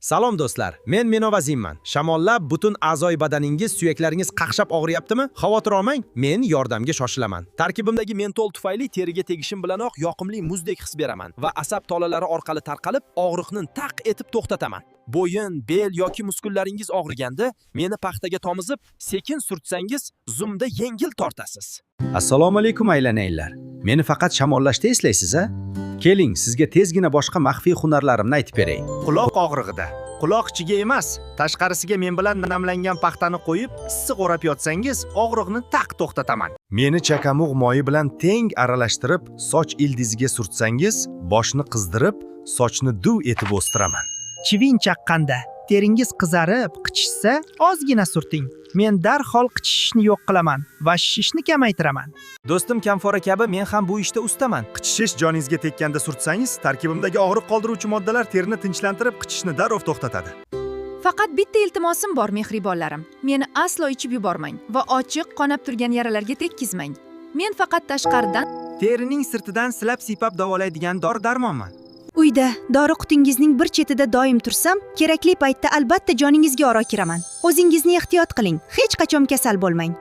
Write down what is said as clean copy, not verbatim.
Salom, do'stlar. Men Menovazimman. Shamollab butun a'zoyi badaningiz, suyaklaringiz qaqshab og'riyaptimi? Xavotir olmang, men yordamga shoshilaman. Tarkibimdagi mentol tufayli teriga tegishim bilanoq yoqimli muzdek his beraman va asab tolalari orqali tarqalib, og'riqni taq etib to'xtataman. Bo'yin, bel yoki muskullaringiz og'riganda meni paxtaga tomizib, sekin surtsangiz, zumda yengil tortasiz. Assalomu alaykum, aylanaylar. Meni faqat shamollashda eslaysiz, a? Keling, sizga tezgina boshqa maxfiy hunarlarimni aytib beray. Quloq og'rig'ida quloq ichiga emas, tashqarisiga men bilan namlangan paxtani qo'yib, issiq o'rab yotsangiz, og'riqni taq to'xtataman. Meni chakamug' moyi bilan teng aralashtirib, soch ildiziga surtsangiz, boshni qizdirib, sochni duv etib o'stiraman. Chivin chaqqanda teringiz qizarib, qichishsa, ozgina surting. Men darhol qichishishni yo'q qilaman va shishni kamaytiraman. Do'stim Kamfora kabi men ham bu ishda ustaman. Qichishish joningizga tekkanda surtsangiz, tarkibimdagi og'riq qoldiruvchi moddalar terini tinchlantirib, qichishni darrov to'xtatadi. Faqat bitta iltimosim bor, mehribonlarim. Meni aslo ichib yubormang va ochiq, qonab turgan yaralarga tekkizmang. Men faqat tashqaridan Terining sirtidan silab siypab davolaydigan dori darmonman. Uyda dori qutingizning bir chetida doim tursam, kerakli paytda albatta joningizga oro kiraman. O'zingizni ehtiyot qiling, hech qachon kasal bo'lmang.